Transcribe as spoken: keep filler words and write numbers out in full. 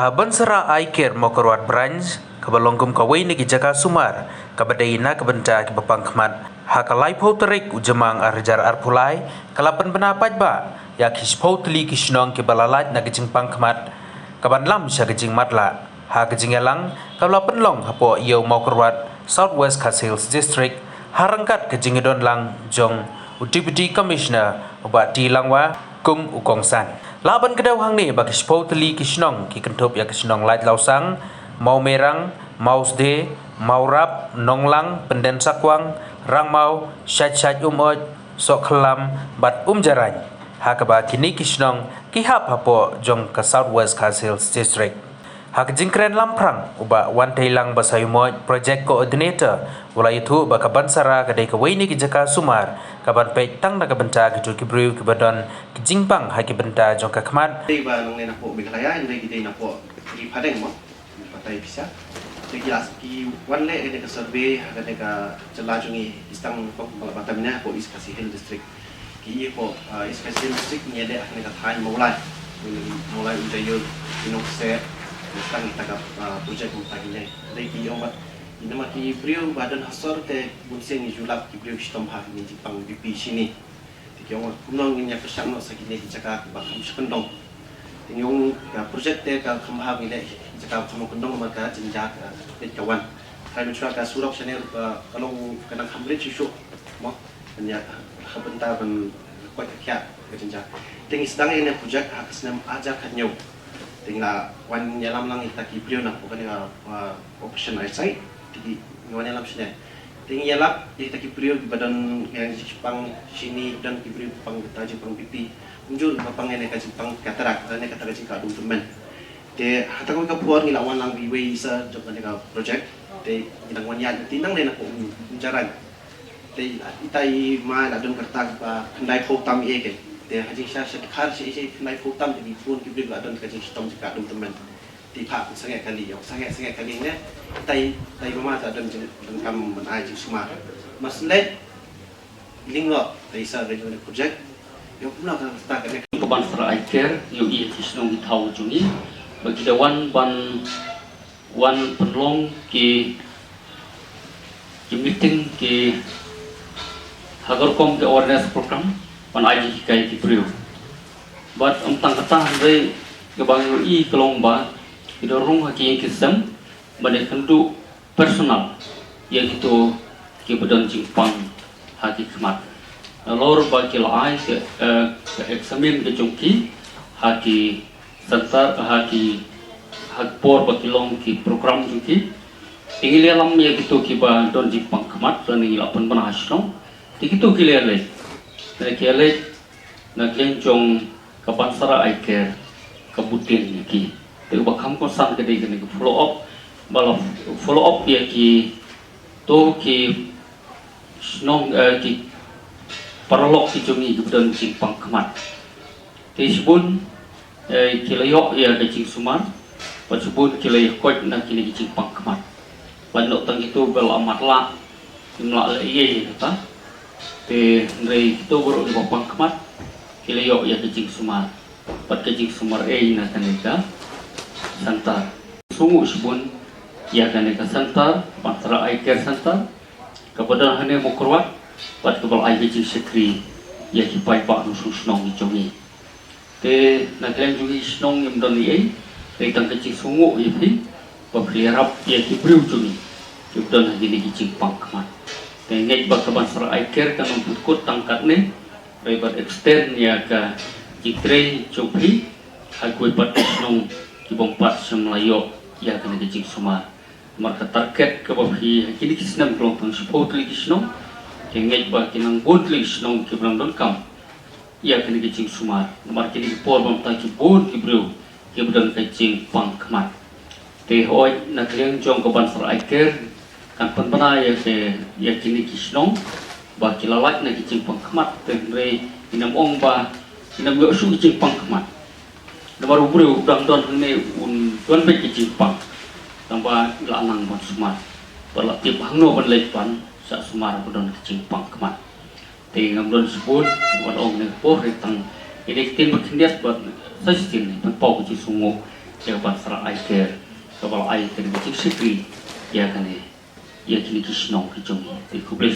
Ka Bansara Eye Care Mawkyrwat Branch, kaba long kum kawei na ki jaka sumar kaba dei na ka bynta kiba pang khmat, ha ka laiphew tarik u Jymmang arhajar arphew lai, ka la pynbna paidbah ïa ki shiphew tylli ki shnong kiba la lait na ka jingpang khmat, kaban lam sha ka jingmatlah. Ha ka jingïalang kaba la pynlong hapoh Ïew Mawkyrwat, South West Khasi Hills District, ha ryngkat ka jingïadon lang jong u Deputy Commissioner u Bah T Langwa kum u kongsan. Lah ban kdew hangne ba ki shiphew tylli ki shnong ki kynthup ïa ka shnong Laitlawsang, Mawmerang, Mawsde, Mawrap, Nonglang, Pyndensakwang, Rangmaw, Shaitshait Umoit, Sohkhlam bad Umjarain. Ha kaba kine ki shnong ki hap hapoh jong ka South West Khasi Hills District. Ha ka jingkren lamphrang, u Bah Wanteilang Basaiawmoit, Project Coordinator, u la ïathuh ba ka Bansara ka dei kawei na ki jaka sumar kaban peit tang na ka bynta kito ki briew kiba don ki jingpang ha ki bynta jong ka khmat. Dei ba nangne napoh Meghalaya, hynrei ki dei napoh ri Phareng mo, batai pisa. Te ki la, ki wan leh kane ka survey ha kane ka jylla jong ngi, East, tang ba la batai mynne hapoh East Khasi Hills District. Ki ïa ko, ah, East Khasi Hills District ngi ïaleh ha kane ka thaiñ Mawlai. Mawlai, Umjaiïur, Nongkseh, tang kita ka, ah, project mynta ngi leh. Dei ki ong ba, ïa namar ki briew ba don ha sor te bun sien ngi ju lap ki briew ki shitom ha kine ki jingpang B P shini. Te ki ong kumno ngin ïa pyrshang noh sa kine ki jaka kiba kham sha kyndong. Te ngi ong ka project te ka kham bha ngi leh jaka kham kyndong namar ka jynjar ka peit ka wan. Hynrei mynshuwa ka surok shane ruh ka long ka nang kham rit shuh shuh mo. Ban ïa ka bynta ban koit ka khiah ka jynjar. Te ngi sdang ïa kane project ha ka snem arhajar khathynñiew. Te ngi la wan ïalam lang ïa kita ki briew napoh kane ka, ah, Operation Eyesight. Te ngi wan ïalam shane. Te ngi ïalap ïa kita ki briew kiba don ïa ka jingpang shini, don ki briew kiba pang kita ka jingpang B P. Kumjuh kiba pang ïa kane ka jingpang cataract, lane kata ka jingkah dum tymmen. Te ha kata kawei ka por ngi la wan lang iwei i sir jong kane ka project. Te ngi dang wan ïaid, te nang ne na ka um, Umjarain. Te ita i ma la don kata ka khyndai phew tam ïa ka. Te ha jingshah shah dkhar shi shi khyndai phew tam te ki bun ki briew la don ka jingshitom jingkah dum tymmen. Te i phah sangeh kali, ïoh sangeh sangeh kali ne. Ita i, ita i mama ta don jingdonkam ban ai jingsumar. Mar shu leit lyngdoh, ita i sa leit lyngdoh project. Ïoh kumno ka start kane. Ka Bansara Eye Care ïohi ïa ki shnong ki thaw jong ngi ba ki da wan ban wan pynlong ki, ki meeting ki ha ka rukom ki awareness program ban ai jinghikai ki briew. Bad ym tang kata hynrei kaba ngi ïohi ka long ba ki da rung ha ki ïing ki sem ban ïakynduh personal ïa kito kiba don jingpang ha ki khmat. Nalor ba ki la ai ka, eh, ka examine ka jong ki ha ki center, ha ki, ha ki por ba ki long ki program jong ki. Te ngi la ïalam ïa kito kiba don jingpang khmat lane ngi la pynbna ha shnong. Te kito ki la ïaleit, lane ki ïaleit na ka liang jong ka Bansara Eye Care ka bud ïa ki. Te kaba kham kongsan ka dei kane ka follow up, ba la follow up ïa kito ki shnong, eh, ki paralok ki jong ngi kiba don jingpang khmat. Te shibun, eh, ki la ïoh ïa ka jingsumar, bad shibun ki la ïakoit na kine ki jingpang khmat. Lait noh tang kito ba la matlah, kim lah leh ei ei kata. Te hynrei kito baroh kiba pang khmat ki la ïoh ïa ka jingsumar, bad ka jingsumar ei na kane ka center. Sngewnguh shibun ïa kane ka center, Bansara Eye Care Center, kaba don hangne Mawkyrwat, bad kaba la ai ka jingshakri ïa ki paidbah nongshong shnong ki jong ngi. Te na ka liang jong ngi shnong ngim don ei ei, dei tang ka jingsngewnguh ïa phi ba phi ïarap ïa ki briew jong ngi kiba don ha kine ki jingpang khmat. Te ngeit ba ka Bansara Eye Care kan ym pynkut tang katne, hynrei ban extend ïa ka jingtrei jong phi ha kiwei pat ki shnong kibym pat shym la ïoh ïa kane ka jingsumar. Namar ka target kaba phi ha kine ki snem ka long tang shiphew tylli ki shnong. Te ngeit ba ki nang bun tylli ki shnong kiba nang donkam ïa kane ka jingsumar. Namar kine ki por ba mynta ki bun ki briew kiba don ka jingpang khmat. Te hooid na ka liang jong ka Bansara Eye Care kan pynbna ïa ki, ïa kine ki shnong ba ki la lait na ki jingpang khmat, te hynrei ngin ym ong ba ngin ym ïoh shuh ki jingpang khmat. Namar u briew u dang don hangne un don beit ki jingpang. Tangba la nang ban sumar, ba la tip hangno ban leit ban shah sumar ba don ki jingpang khmat. Te ngam don shibun ban ong ne por, hynrei tang ine i ktien ba khyndiat ba sa shisien ban paw ka jingsngewnguh ïa ka ban sa ai ker, kaba la ai ka dei ka Chief Secretary ïa kane, ïa kine ki shnong ki jong ngi. Te khublei.